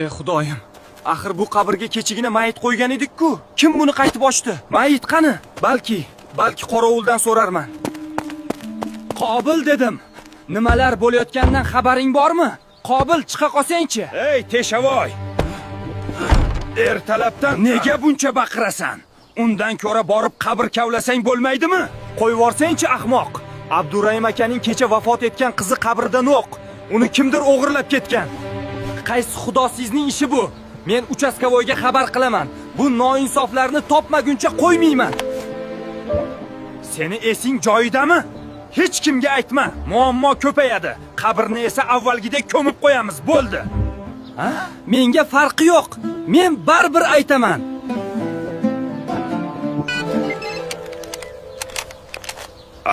Ey Xudoyim, axir bu qabrga kechagina mayit qo'ygan edik-ku. Kim buni qaytib ochdi? Mayit qani? Balki qorovuldan so'rarman. Qobil dedim. Nimalar bo'layotganidan xabaring bormi? Qobil, chiqa qolsangchi. Ey Teshavoy! Ertalabdan nega buncha baqirasan? Undan ko'ra borib qabr kavlasang bo'lmaydimi? Qo'yib yuborsangchi, ahmoq. Abdurahim akaning kecha vafot etgan qizi qabrida yo'q. Uni kimdir o'g'irlab ketgan. Qaysi xudosizning ishi bu? Men uchastkovoyga xabar qilaman. Bu noinsoflarni topmaguncha qo'ymayman. Seni esing joyidami? Hech kimga aytma, muammo ko'payadi. Qabrni esa avvalgidek ko'mib qo'yamiz, bo'ldi. Ha? Menga farqi yo'q. Men baribir aytaman.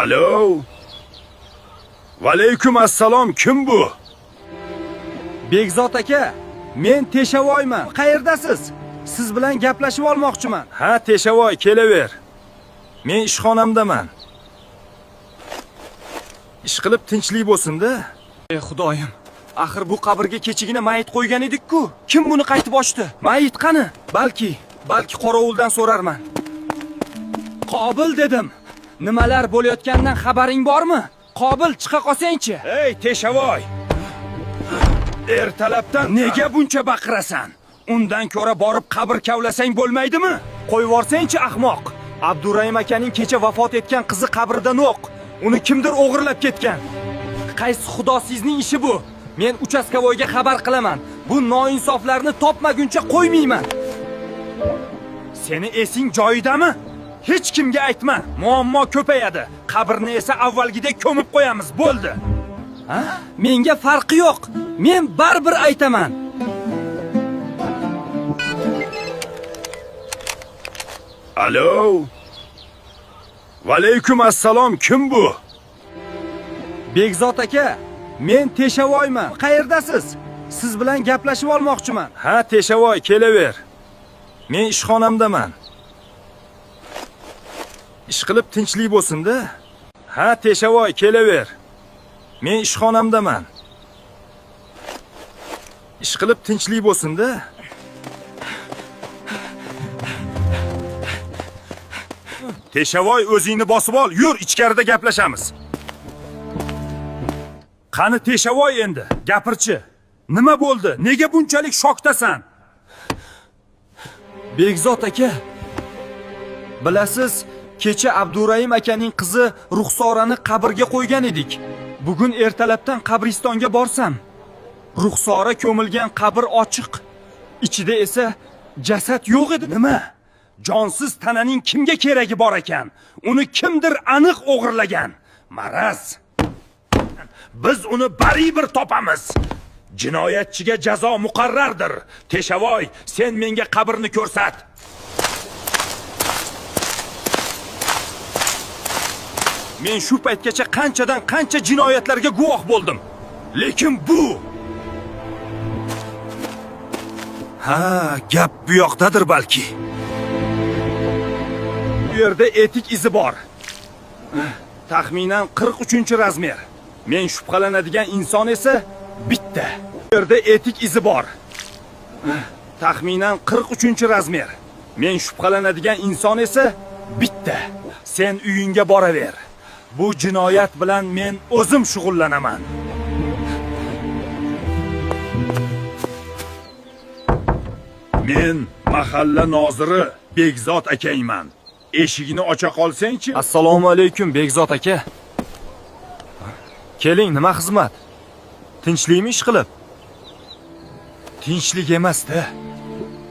Alo. Valaykum assalom, kim bu? Bekzod aka, men Teshavoyman. Qayerdasiz? Siz bilan gaplashib olmoqchiman. Ha, Teshavoy, kelaver. Men ishxonamdaman. Ish qilib tinchlik bo'lsin-da. Ey Xudoyim, axir bu qabrga kechagina mayit qo'ygan edik-ku. Kim buni qaytib ochdi? Mayit qani? Balki qorovuldan so'rarman. Qobil dedim. Nimalar bo'layotganidan xabaring bormi? Qobil, chiqa qolsangchi. Ey Teshavoy! Ertalabdan nega buncha baqirasan? Undan ko'ra borib qabr kavlasang bo'lmaydimi? Qo'yib yuborsangchi, ahmoq. Abdurahim akaning kecha vafot etgan qizi qabrida yo'q. Uni kimdir o'g'irlab ketgan. Qaysi xudosizning ishi bu? Men uchastkovoyga xabar qilaman. Bu noinsoflarni topmaguncha qo'ymayman. Seni esing joyidami? Hech kimga aytma, muammo ko'payadi. Qabrni esa avvalgidek ko'mib qo'yamiz, bo'ldi. Ha? Menga farqi yo'q. Men baribir aytaman. Alo. Valaykum assalom, kim bu? Bekzod aka, men Teshavoyman. Qayerdasiz? Siz bilan gaplashib olmoqchiman. Ha, Teshavoy, kelaver. Men ishxonamdaman. Ish qilib tinchlik bo'lsin-da. Ha, Teshavoy, kelaver. Men ishxonamdaman. Ish qilib tinchlik bo'lsin-da. Teshavoy, o'zingni bosib ol, yur, ichkarida gaplashamiz. Qani Teshavoy endi, gapirchi. Nima bo'ldi? Nega bunchalik shokdasan? Bekzod aka, bilasiz, kecha Abdurahim akaning qizi Ruxsorani qabrga qo'ygan edik. Bugun ertalabdan qabristonga borsam, Ruxsora ko'milgan qabr ochiq. Ichida esa jasad yo'q edi. Nima? Jonsiz tananing kimga keragi bor ekan? Uni kimdir aniq o'g'irlagan. Maraz. Biz uni baribir topamiz. Jinoyatchiga jazo muqarrardir. Teshavoy, sen menga qabrni ko'rsat. Men shu paytgacha qanchadan qancha jinoyatlarga guvoh bo'ldim. Lekin bu... Ha, gap bu yoqdadir balki. Bu yerda etik izi bor. Taxminan 43-razmer. Men shubhalanadigan inson esa bitta. Bu yerda etik izi bor. Taxminan 43-razmer. Men shubhalanadigan inson esa bitta. Sen uyingga boraver. Bu jinoyat bilan men o'zim shug'ullanaman. Men mahalla noziri Bekzod akangman. Eshigini ocha qolsang-chi? Assalomu alaykum, Bekzod aka. Keling, nima xizmat? Tinchlikmi ish qilib? Tinchlik emas-da.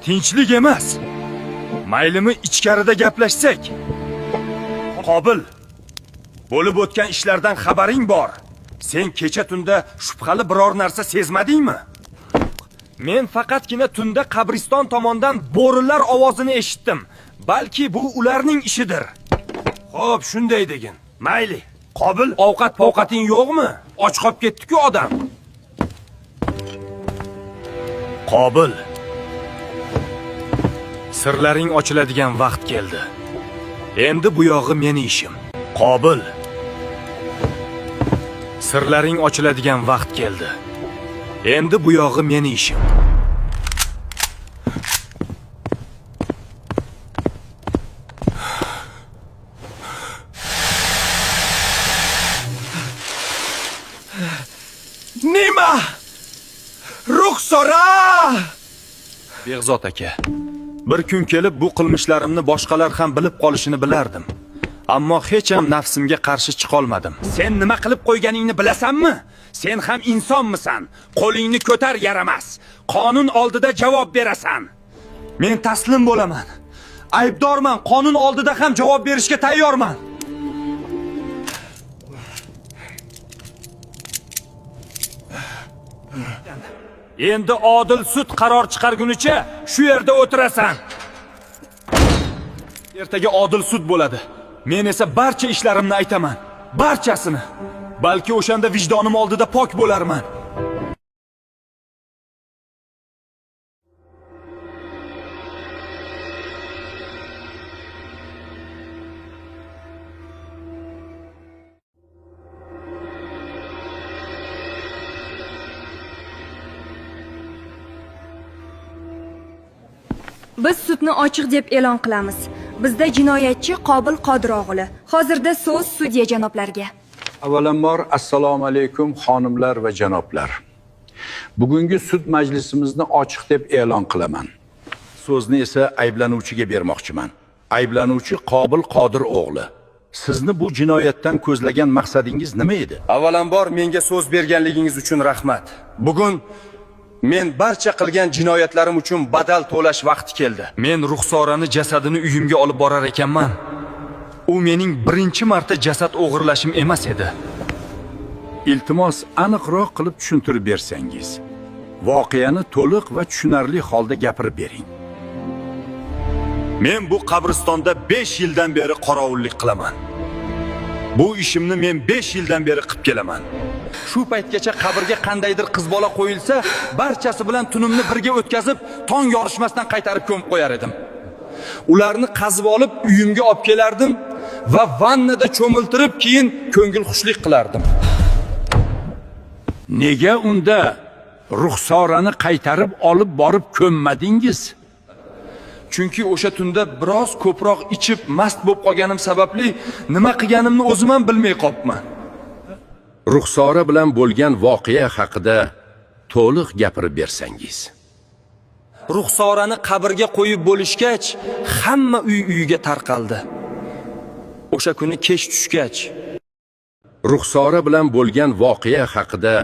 Tinchlik emas. Maylimi ichkarida gaplashsak? Qobil. Bo'lib o'tgan ishlardan xabaring bor. Sen kecha tunda shubhali biror narsa sezmadingmi? Men faqatgina tunda qabriston tomondan bo'rilar ovozini eshitdim. Balki bu ularning ishidir. Xo'p, shunday degin. Mayli. Qobil, Ovqat povqating yo'qmi? Och qolib ketdi-ku odam. Qobil. Sirlaring ochiladigan vaqt keldi. Endi bu yog'i meni ishim. Qobil. Sirlaring ochiladigan vaqt keldi. Endi bu yog'i meni ishim. Ruxsora! Behzod aka, bir kun kelib bu qilmishlarimni boshqalar ham bilib qolishini bilardim. Ammo hech ham nafsimga qarshi chiqolmadim. Sen nima qilib qo'yganingni bilasanmi? Sen ham insonmisan. Qo'lingni ko'tar, yaramas. Qonun oldida javob berasan. Men taslim bo'laman. Aybdorman, qonun oldida ham javob berishga tayyorman. Endi odil sud qaror chiqargunicha shu yerda o'tirasan. Ertaga odil sud bo'ladi. Men esa barcha ishlarimni aytaman. Barchasini. Balki o'shanda vijdonim oldida pok bo'larman. Biz sudni ochiq deb e'lon qilamiz. Bizda jinoyatchi Qobil Qodirog'uli. Hozirda so'z sudya janoblarga. Avvalambor assalomu alaykum xonimlar va janoblar. Bugungi sud majlisimizni ochiq deb e'lon qilaman. So'zni esa ayblanuvchiga bermoqchiman. Ayblanuvchi Qobil Qodir o'g'li. Sizni bu jinoyatdan ko'zlagan maqsadingiz nima edi? Avvalambor menga so'z berganligingiz uchun rahmat. Bugun men barcha qilgan jinoyatlarim uchun badal to'lash vaqti keldi. Men Ruxsorani jasadini uyimga olib borar ekanman. U mening birinchi marta jasad o'g'irlashim emas edi. Iltimos aniqroq qilib tushuntirib bersangiz. Voqeani to'liq va tushunarli holda gapirib bering. Men bu qabristonda 5 yildan beri qorovullik qilaman. Bu ishimni men 5 yildan beri qilib kelaman. Shu paytgacha qabrga qandaydir qiz bola qo'yilsa, barchasi bilan tunimni birga o'tkazib, tong yorishmasdan qaytarib ko'mib qo'yar edim. Ularni qazib olib uyimga olib kelardim va vannada cho'miltirib, keyin ko'ngil xushlik qilardim. Nega unda Ruxsorani qaytarib olib borib ko'mmadingiz? Chunki o'sha tunda biroz ko'proq ichib mast bo'lib qolganim sababli nima qilganimni o'zim ham bilmay qolibman. Ruxsora bilan bo'lgan voqea haqida to'liq gapirib bersangiz. Ruxsorani qabrga qo'yib bo'lishgach, hamma uy uyiga tarqaldi. O'sha kuni kech tushgach, Ruxsora bilan bo'lgan voqea haqida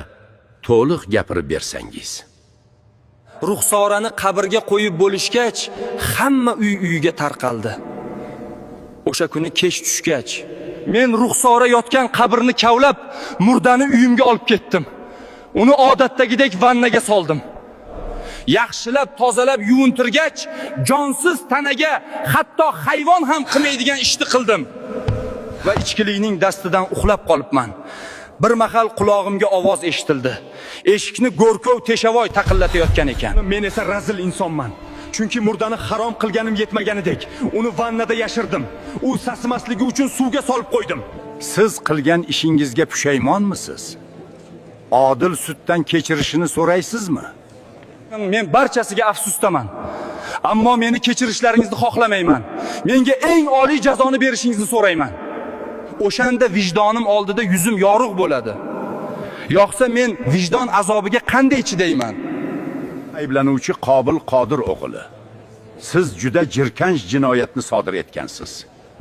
to'liq gapirib bersangiz. Ruxsorani qabrga qo'yib bo'lishgach, hamma uy uyiga tarqaldi. O'sha kuni kech tushgach, men Ruxsora yotgan qabrni kavlab, murdani uyimga olib ketdim. Uni odatdagidek vannaga soldim. Yaxshilab tozalab yuvintirgach, jonsiz tanaga hatto hayvon ham qilmaydigan ishni qildim. Va ichkilikning dastidan uxlab qolibman. Bir mahal qulog'imga ovoz eshitildi. Eshikni Go'rkov Teshavoy taqillatayotgan ekan. Men esa razil insonman. Chunki murdani harom qilganim yetmaganidek, uni vannada yashirdim. U sasimasligi uchun suvga solib qo'ydim. Siz qilgan ishingizga pushaymonmisiz? Odil suddan kechirishini so'raysizmi? Men barchasiga afsusdaman. Ammo meni kechirishlaringizni xohlamayman. Menga eng oliy jazoni berishingizni so'rayman. O'shanda vijdonim oldida yuzim yorug' bo'ladi. Yo'qsa men vijdon azobiga qanday chidayman? Ayblanuvchi Qobil Qodir o'g'li. Siz juda jirkanch jinoyatni sodir etgansiz.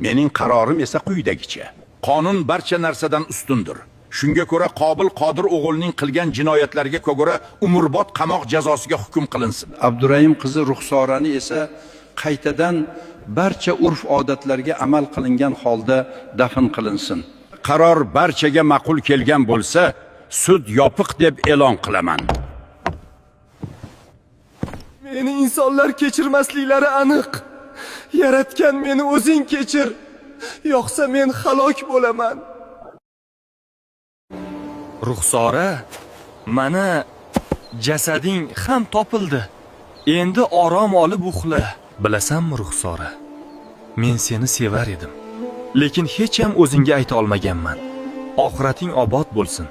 Mening qarorim esa quyidagicha. Qonun barcha narsadan ustundir. Shunga ko'ra Qobil Qodir o'g'lining qilgan jinoyatlariga ko'ra umrbod qamoq jazosiga hukm qilinsin. Abdurahim qizi Ruxsorani esa qaytadan barcha urf-odatlarga amal qilingan holda dafn qilinsin. Qaror barchaga ma'qul kelgan bo'lsa, sud yopiq deb e'lon qilaman. Meni insonlar kechirmasliklari aniq. Yaratgan meni o'zing kechir. Yo'qsa men halok bo'laman. Ruxsora, mana jasading ham topildi. Endi orom olib uxla. Bilasanmi, Ruxsora? Men seni sevar edim. Lekin hech ham o'zingga ayta olmaganman. Oxirating obod bo'lsin.